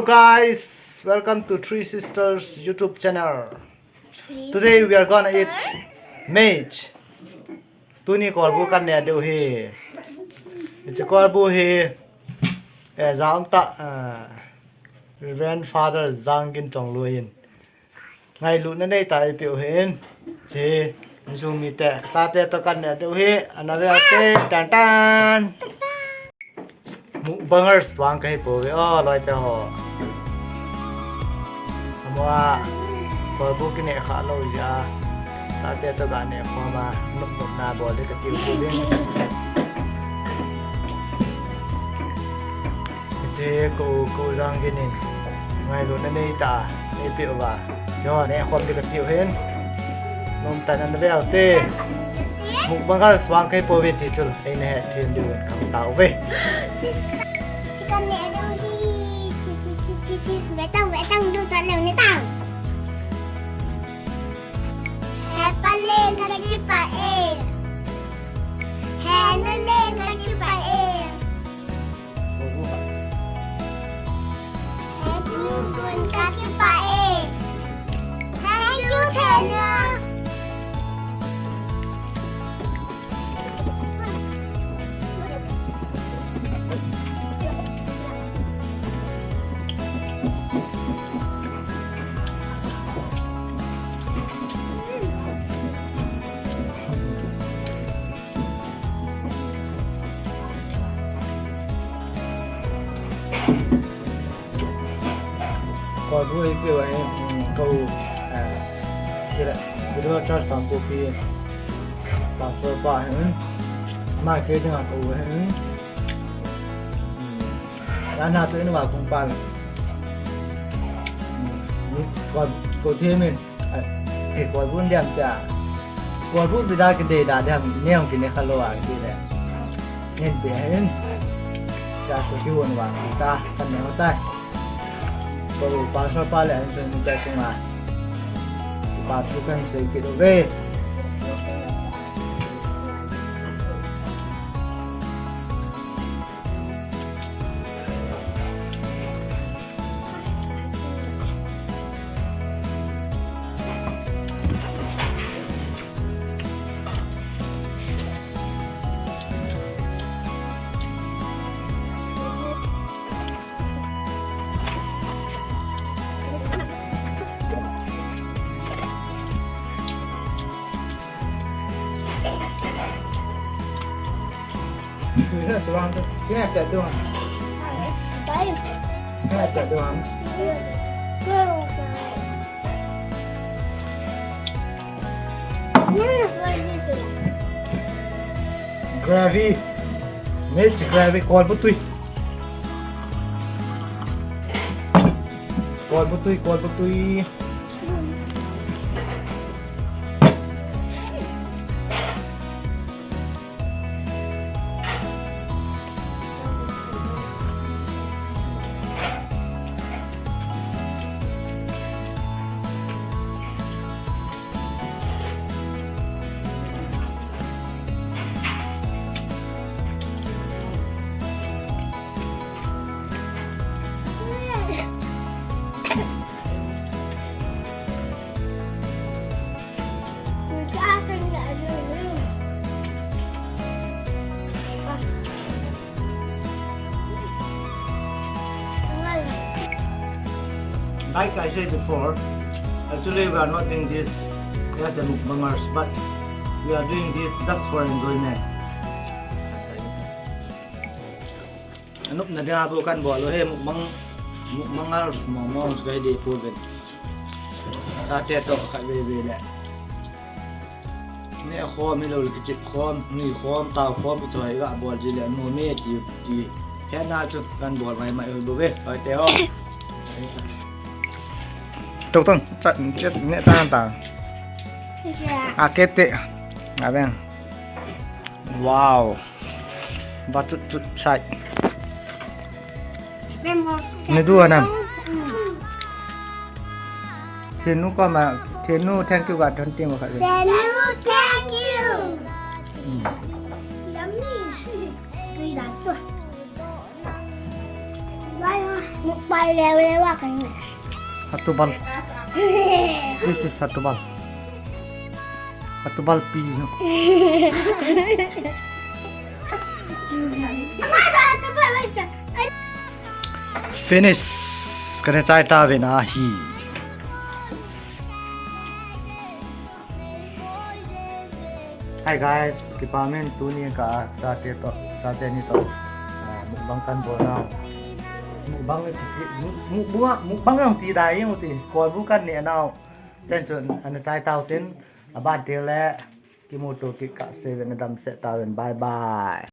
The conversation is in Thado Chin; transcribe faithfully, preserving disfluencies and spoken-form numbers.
Hello guys, welcome to Three Sisters YouTube channel. Today we are gonna eat maize. Tuni kolbu kan neh diu ahi. Hiche kolbu hi, eh, jam ta, eh, Reverend Father Jangin Chongloi in ngailutna neitah a eipeh u ahin. Hiche insung mite, chate toh kan neh diu ahi. Ana ve ute, tan tan. Mukbangers vang kahi pouve, o, loite ho. Amaho, kolbu kineh kha lou jeh a, chate toh ga neh khom a, nop nopna bol ding kati u ahi. Hiche ka u, ka u Jangin in ngailutna neitah a eipeh uva, neh khom ding kati u ahin. Nomtah in ana ve ute. Mukbangers vang kahi pouve ti chu eina hethem diu in kahin tao uve. Chicken neh diu ahi. Chi, chi, chi, chi, chi. Ve tang, ve tang, du cha leu ne tang. He Pa Leng kakipah e. He Nu Leng kakipah e. He Pu Gun kakipah e. Thank you, Thena. Kolbu hi keu ahi, um, ka u, eh, kile, Cathedral Church Kangpokpi pastor pa ahi, um, ama kei dinga ka u ahi, um, um, lana chu in va kong pa le. Um, ko, ko the min. Ai, eh, kolbu diam tia. Kolbu bida kidei da diam, ne hung kine kha lou a kile. Nen pe hin. Cha ko ki won wa kita, kan ne ho tai. Ko pastor pa le an sun ta sunga. Kipa thu kan sei kit uve. Can I pet the one? Can I pet the one? Gravy. Maize gravy, kolbu tui. Kolbu tui, kolbu tui. Like I said before, actually we are not doing this as a mukbangers, but we are doing this just for enjoyment. Anopna dinga bou kan bol u ahi, mukbang, mukbangers, mukbangers kahi deh pouvin. Chate toh khatvei vei le. Neh khom hilou le kichep khom, nui khom, tao khom, itih ho iga bol ji le anom e ti, ti. Hetna chu kan bol mai mai u bou ve, loite ho. Tong tong, cha, cha, neh ta ta. A kete. A veng. Wow. Ba tut tut sai. Ni du anam. Thenu koma, Thenu, thank you ga thon ting wa kha. Thenu, thank you. Hmm. Yummy. Tui dan tu. Bye. Mukbang lew lew a kan ngai. Hatubal. This is hatubal. Hatubal pi. Finish. Kana chai ta ve na hi. Hi guys, kipa min tuni ka chate to, chate ni to. Ah, mukbang kan bol nau. Mukbang ni ti, mu-, mukbang, mukbang jong ti dai jeng u ti. Kol bu kan ne nau. Chen chun, ana chai tau tin, aban te le, kimuto kit kah se uvin, nadam se tauvin, bye bye.